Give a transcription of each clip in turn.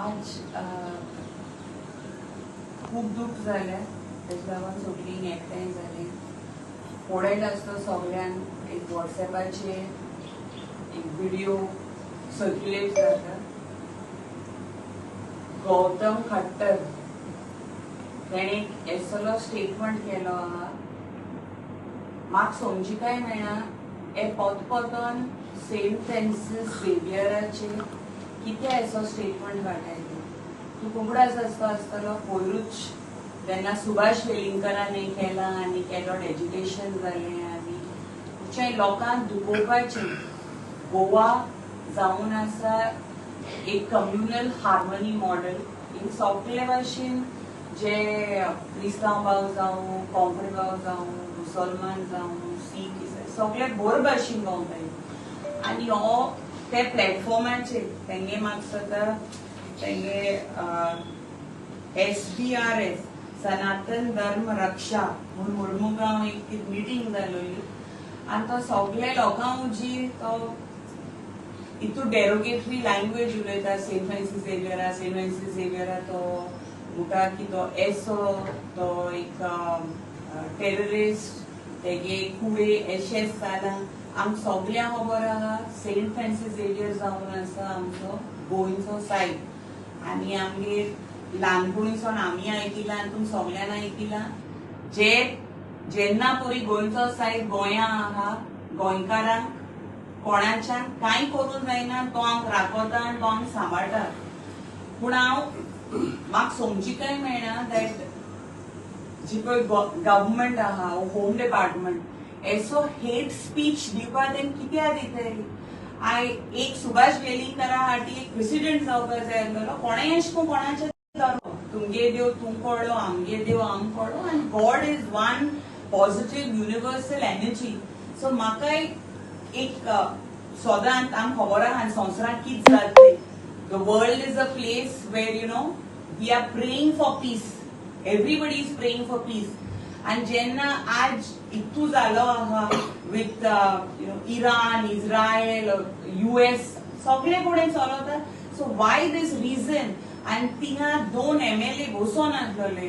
आज खूब दूख जालें तेजे लागून सगळीं एकठांय जालीं. पळयलो आसता सगळ्यांक एक वॉट्सॅपाचेर एक व्हिडिओ सर्क्युलेट जाता. गौतम खट्टर तेणें एक असलो स्टेटमेंट केलो आहा, म्हाका समजिकाय मेळना हे पोतपोतोन सेंट फ्रांसीस झेवियराचे कितें असो स्टेटमेंट काडटाय. तूं कुंकडाच आसता आसतलो पयरूच तेन्ना सुभाष वेलिंगकरान हें केलां आनी केलो एज्युकेशन जालें आनी तुमच्या लोकांक दुखोवपाचें. गोवा जावन आसा एक कम्युनल हार्मनी मॉडल. इन सगळे भाशेन जे क्रिस्तांव भाव जावं, कोंकणी भाव जावं, मुसलमान जावं, सीख सगळे बोर भाशेन भोंवताय. आनी हो ते प्लॅटफॉर्माचेर तेंगे म्हाका दिसता तेंगे SDRS सनातन धर्म रक्षा म्हूण मुर्मुगांव एक मिटींग जालोली आनी तो सगळे लोकांक जी तो इतू डेरोगेटरी लँग्वेज उलयता. सेंट फ्रांसीस झेवियरा, सेंट फ्रांसीस झेवियरा तो म्हणटा की तो एसो, तो एक टेररिस्ट, तेगे कुडे एशेंच जालां. आमकां सगल्यांक खबर आहा सेंट फ्रांसीस झेवियर जावन आसा आमचो गोंयचो सायब आनी आमगेर ल्हानपणीसून आमी आयकिलां आनी तुमी सगल्यांनी आयकिलां. जे जेन्ना परी गोंयचो सायब गोंया आहा, गोंयकारांक कोणाच्यान कांय करूंक जायना, तो आमकां राखता आनी तो आमकां सांबाळटा. पूण हांव म्हाका समजिकाय मेळना that जी पळय गव्हर्मेंट आहा, होम डिपार्टमेंट एसो हेट स्पीच दिवपा तें कित्याक दिताय. I एक सुभाष वेलिंगकरा फाटी एक प्रेसिडेंट जावपा जाय आसलेलो. कोणेय अशें करून कोणाचें धर्म, तुमगे देव तूं कळ्ळो, आमगे देव आम कळ्ळो, आनी God is one positive universal energy. So म्हाका एक सदांच आमकां खबर आहा आनी संवसारांत कितें जाता तें. The world is a place where we are praying for peace. Everybody is praying for peace. आनी जेन्ना आज इतू जालो आहा with Iran, Israel, US सगळे कडेन चलता. सो वाय दीस रिजन? आनी थिंगा दोन MLA बसोन आसलेले,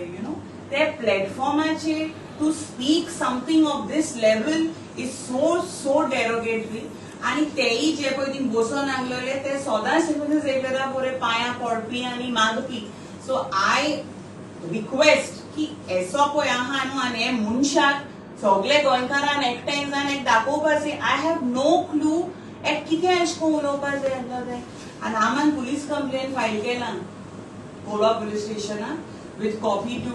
ते प्लॅटफॉर्माचेर to speak something of this level is so so derogatory. आनी तेय जे पळय थिंग बसोन आसलेले ते सदांच झेवियरा बरे पांयां पडपी आनी मागपी. सो I request की एसो पळय आहा न्हू आनी हे मनशाक सगळे गोंयकारान एकठांय जावन एक दाखोवपाचें. I have no clue एक कितें अशें करून उलोवपा जाय आसलो तें. आनी आमान पुलीस कंप्लेन फायल केला कोलवा पुलीस स्टेशनाक with copy to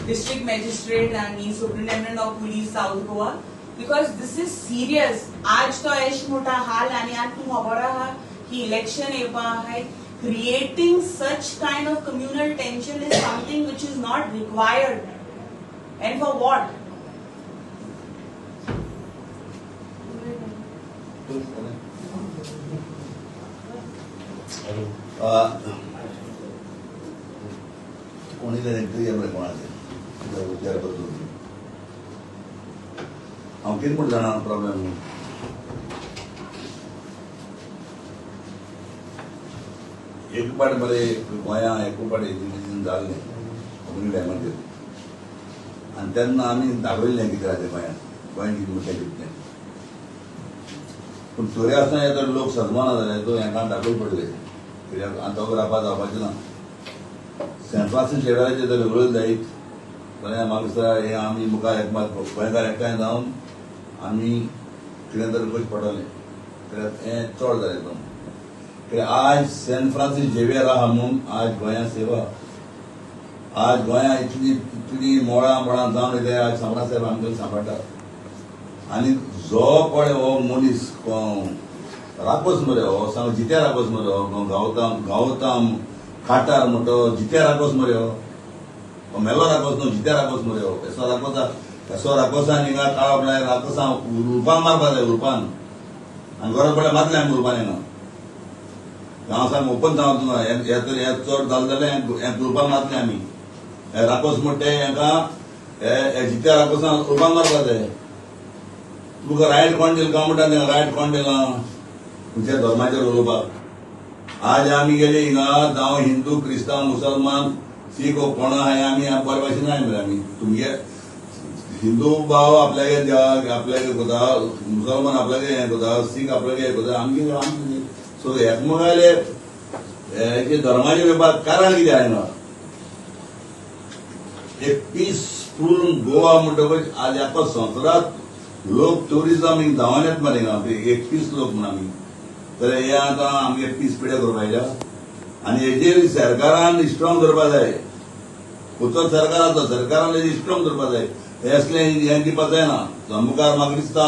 district magistrate आनी superintendent of police, South Goa, because this is serious. आज तो एश मोठा हाल आनी आज तूं खबर आहा की इलेक्शन येवपा आहाय. Creating such kind of communal tension is something which is not required. And for what? कोणी तरी मरे कोणाचे विचार करतो. हांव कितें म्हण जाणा प्रॉब्लेम, एक पाट मरे गोंया एक पाट एज्युकेशन जाल्लें कोंकणी टायमाचेर आनी तेन्ना आमी दाखयल्लें कितें जालें गोंयांत, गोंय कितें म्हणटा कितें. पूण तरी आसतना हे तर लोक सजमाना जाले तो हेंकां दाखोवचें पडलें कित्याक आनी तो रावपा जावपाचें ना. सेंट फ्रांसीस झेवियराचेर जर विरोध जायत जाल्यार म्हाका दिसता हें आमी मुखार एकमत गोंयकार एकठांय जावन आमी कितें तरी करचें पडटलें कित्याक हें चड जालें एकदम. कित्याक आज सेंट फ्रांसीस झेवियर आहा म्हूण आज गोंया सेवा, आज गोंया इतली इतली मोळां मोळां जावन वयता, आज सांबरा साहेब आमकां सांबाळटा. आनी जो पळय हो मनीस राकोस मरे हो, सांग जित्या राकोस मरे हो, गावताम गावताम खाटार म्हणटो जित्या राकोस मरे हो, मेलो राकोस न्हू, जित्या राकोस मरे हो. येसो राकोसा, येसो राकोसान हिंगा काळो पळय राकोसा उरपान मारपा जाय उरपान, आनी गरज पडल्यार मारतले आमी उरपान. हिंगा हांव सांग ओपन सांगता तुका, हें तर हें चड जालें जाल्यार हें उरपान मारतले आमी. हे राकोस म्हणटा ते हेंकां हे जित्या राकोसान उरपान मारपा जाय. तुका रायट कोण दिला काय म्हणटा, रायट कोण दिला तुमच्या धर्माचेर उलोवपाक? आज आमी गेले हिंगा जावं हिंदू क्रिस्तांव मुसलमान शीख कोण आहाय आमी बरे भाशेन आहाय मरे. आमी तुमगे हिंदू भाव आपल्यागे देवाक आपल्यागे करता, मुसलमान आपल्यागे हें करता, शीख आपल्यागे हें करता, आमगे आमगे. सो एकमेकाले हेचे धर्माचे वेपार कारण कितें आहा हिंगा? एक पीसफूल गोवा म्हणटकच आज आख्खो संवसारांत लोक ट्युरिजम हिंग धांवन येता मरे हिंगा, एक पीस लोक म्हूण आमी. तर हे आतां आमगे पीस पिड्यार करपा आयल्या आनी हेजेर सरकारान स्ट्रॉंग धरपा जाय. खंयचो सरकार आसा सरकारान हेजेर स्ट्रॉंग धरपा जाय. हे असलें हें दिवपा जायना. मुखार म्हाका दिसता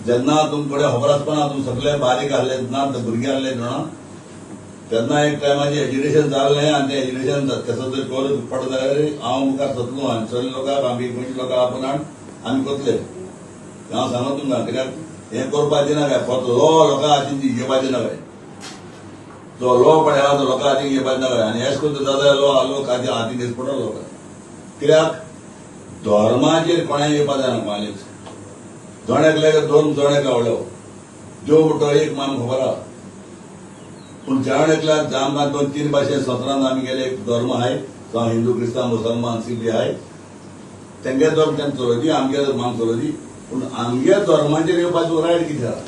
जेन्ना तुमकां फुडें खबर आसपाना तुमी सगळे बारीक आहले ना भुरगे आहले जाणा, तेन्ना एक टायमाचें एज्युकेशन जाल्लें आनी तें एज्युकेशन कसो तरी कॉलेज पडत जाल्यार हांव मुखार सरतलो आनी सगळे लोकांक आमी गोंयच्या लोकांक आपोवन हाड आमी करतले. हांव सांगता तुमकां कित्याक हें करपाचें ना काय फक्त लो लोकां हातीन घेवपाचें ना काय, जो लो पळयला तो लोकां हातीन घेवपाचें ना काय. आनी अशें करून जाता लो लोक हातीन घेवचो पडटलो लोकांक. कित्याक धर्माचेर कोणाक येवपा जायना कोणालेच. जण एकल्याक दोन जण एकलो व्हडलो देव म्हणटो एक मान खबर आहा, पूण जण एकल्याक आमकां दोन तीन भाशे संवसारांत आमी गेले एक धर्म आहाय, जावं हिंदू क्रिस्तांव मुसलमान शीख बी आहाय, तेंगे धर्म तेंकां चलोवची, आमगे धर्म आमकां चलोवची, पूण आमगे धर्माचेर येवपाचो रायट कितें आहा?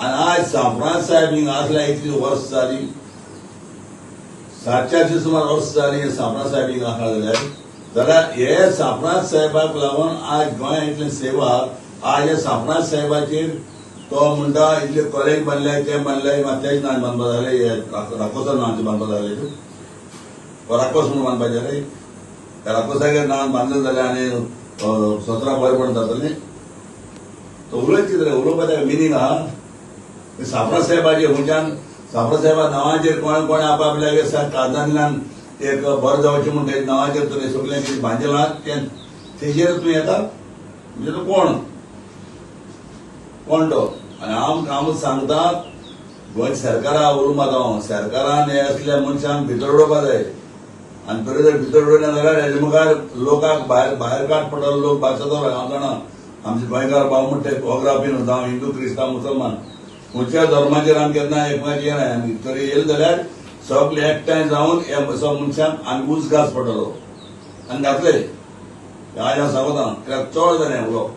आनी आज सांफ्रांस साहेब हिंगा आसल्या इतली वर्स जाली, 450 सुमार वर्स जाली सांफ्रांस साहेब हिंगा आसा जाल्यार, जाल्यार हे सांफ्रांस साहेबाक लागून आज गोंया इतलें सेवा. आज हे सांफ्रांस साहेबाचेर तो म्हणटा इतले कॉलेज बांदले ते बांदले, मात तेच नांव बांदपा जाले, हे राकोसा नांवाचें बांदपा जाले, राकोस म्हणून बांदपाचें जालें, त्या राकोसागेर नांव बांदलें जाल्यार आनी सतरा बरें जातलें. तो उलयत कितें उलोवपाचें मिनींग आहा. सांफ्रांस साहेबाचेर खंयच्यान सांफ्रांस साहेबा नांवाचेर कोण कोण आपआपल्यागे कागदांतल्यान एक बरें जावचें म्हूण ते नांवाचेर तुवें सगळें कितें बांदिलां तें तेजेर तूं येता म्हणजे तूं कोण कोण तो. आनी हांव हांव सांगता गोंय सरकारा उलोवपा हांव सरकारान हे असल्या मनशांक भितर उडोवपा जाय. आनी तरी जर भितर उडयना जाल्यार हेजे मुखार लोकांक भायर भायर काड पडटलो, लोक भायर सरतलो. हांव जाणा आमचे गोंयकार भाव म्हणटा ते ओग्राफी न्हू, जावं हिंदू क्रिस्तांव मुसलमान खंयच्या धर्माचेर आमी केन्ना एकमेकाचेर येना. आनी तरी येयले जाल्यार सगळे एकठांय जावन हे सग मनशांक आमी उजगास पडटलो आनी घातले. आज हांव सांगता कित्याक चड जालें उलोवप,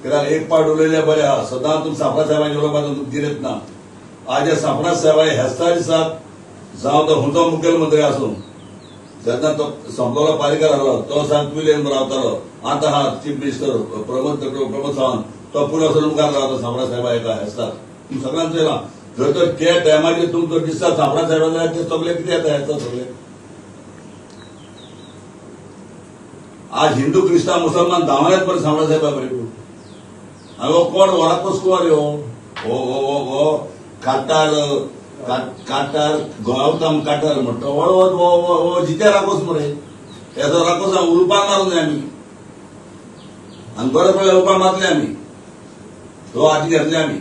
कित्याक एक पावट उलयलें बरें आहा. सदां तुमी सांफ्रांस साहेबांचें उलोवपाक तुमकां गिरेत ना. आज हे सांफ्रांस साहेबा हेस्ता दिसाक जावं तो खंयचो मुखेलमंत्री आसूं, जेन्ना तो सोंपलोलो पारीकर आहलो तो सांग पयलीं रावतालो, आतां आहा चीफ मिनिस्टर प्रमोद सावंत तो पयलो वचून मुखार रावता सांफ्रांस साहेबा एका हेस्ताक. तुमी सगळ्यांक चोयलां जर तर त्या टायमाचेर तुमकां दिसता सांफ्रांस साहेबा जाल्यार ते सगळे कितें येता हेस्ता सगळे. आज हिंदू क्रिस्तांव मुसलमान धांवण्यात बरें सांफ्रांस साहेबा बरें. आनी हो कोण वराकोस कुवार हो हो हो हो काटार काटार गोवताम काटार म्हणटा हो हो हो जिते राकोस मरे हेजो राकोस उलपान मारूंक जाय आमी आनी गरज पडल्यार उलपान मारतले आमी, तो हाती घेतले आमी.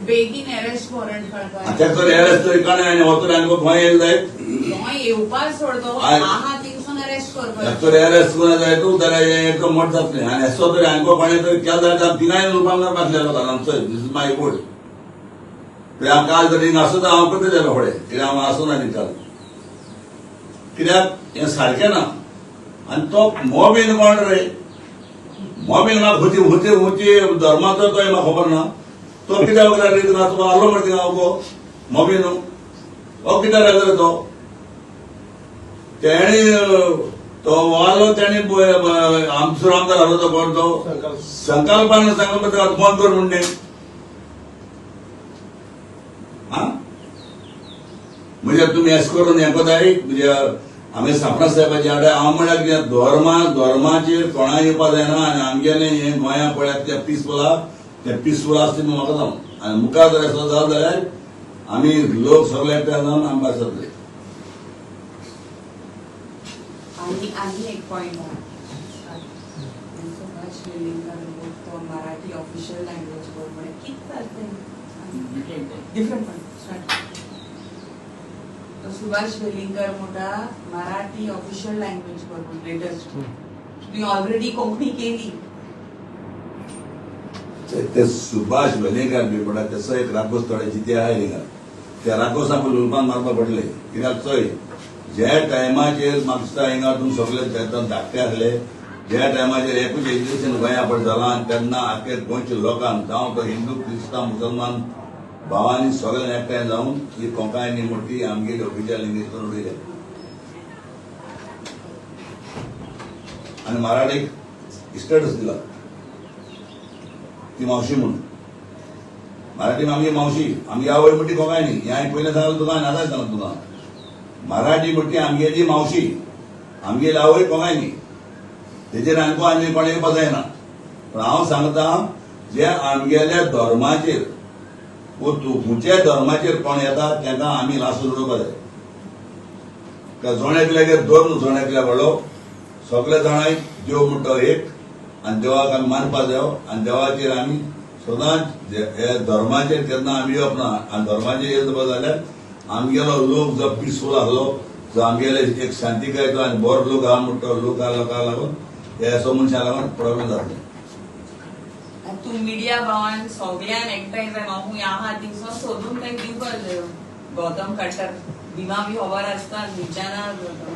बेगीन अरेस्ट वॉरंट काडपाक तेका तर अरेस्ट तरी काडून आनी वतले आनी गोंय येयले जायत, गोंय येवपाक सोडतो आहा थिंगसून अरेस्ट करपाक तर अरेस्ट करून जाय तूं जाल्यार हें एकदम मोट जातलें. आनी हेसो तरी आनी कोणें तरी केलें जाल्यार तिनाय उलपान मारतले लोकांक. आमचो this is my word. कित्याक हांव काल जर हिंगा आसूं हांव करता जाल्यार फुडें, कित्याक हांव आसूं ना काल, कित्याक हें सारकें ना. आनी तो मोबीन कोण रे, मोबीन म्हाका खंयची खंयची खंयची धर्माचो तो म्हाका खबर ना. तो कित्याक वगैरे रे थिंगा तुका आहलो मरे थिंगा गो मोबीन हो कित्याक आयलो रे तो, तेणी तो आहलो तेणी आमचो आमदार आहलो तो कोण तो संकल्पान सांगलो ताका बंद कर म्हणून. म्हणजे तुमी अशें करून हें कोताय म्हणजे आमी सांफ्रांस साहेबाचे आडे हांव म्हळ्यार कितें धर्माचेर कोणा येवपा जायना. आनी आमगेलें हें गोंया पळयात तें पिसफूल आहा, तें पिसफूल आसा तें म्हाका जावं. आनी मुखार जर असो जालो जाल्यार आमी लोक सगळे एकठांय जावन आमी भायर सरतले. आणि आणि एक पॉइंट आहा, सुभाष वेलिंगकर तो मराठी ऑफिशियल लँग्वेज कर म्हणे कितें जालें डिफरंट पॉइंट. तो सुभाष वेलिंगकर म्हणटा मराठी ऑफिशियल लँग्वेज कर म्हण लेटेस्ट, तुमी ऑलरेडी कोंकणी केली. ते सुभाष वेलिंगकर बी म्हणटा तेसो एक राकोस थोडे जिते आहा हिंगा. त्या राकोसा पयलीं उलपान मारपा पडले. कित्याक चोय, ज्या टायमाचेर म्हाका दिसता हिंगा तुमी सगळे धाकटे आसले, ज्या टायमाचेर एकूच एज्युकेशन गोंया पड जालां आनी तेन्ना आख्खे गोंयच्या लोकांक, जावं तो हिंदू, क्रिस्तांव, मुसलमान भावांनी सगळ्यांनी एकठांय जावन ही कोंकणी मोठी आमगेली ऑफिशियल लँग्वेज करून उडयल्या आनी मराठीक स्टेटस दिला ती मावशी म्हणून. मराठी आमगे मावशी, आमगे आवय म्हणटी कोंकणी. हें हांवें पयलें सांगलें तुका आनी आतांय सांगता तुका. मराठी म्हणटी आमगेली मावशी, आमगेली आवय कोंकणी. तेजेर आमकां आनी कोण येवपा जायना. पण हांव सांगता, जे आमगेल्या धर्माचेर वो तूं खंयच्याय धर्माचेर कोण येता तांकां आमी लासून उडोवपा जाय. का जण एकल्यागेर धर्म जण एकल्या व्हडलो, सगळे जाणां देव म्हणटा एक आनी देवाक आमी मानपा जायो आनी देवाचेर आमी सदांच हे धर्माचेर केन्ना आमी येवप ना. आनी धर्माचेर येयले जाल्यार आमगेलो लोक जो पिसफूल आसलो, जो आमगेले एक शांतिकायेचो आनी बरो लोक आहा म्हणटा लोका लोकांक लागून हे असो मनशां लागून प्रॉब्लेम जातले. तूं मिडिया भावान सगळ्यान एकठांय जाय, हांव खूंय आहा थिंगसून सोदून तांकां दिवपाक जायो. गौतम खट्टर, भीमा बी खबर आसता, खंयच्यान आहा तो.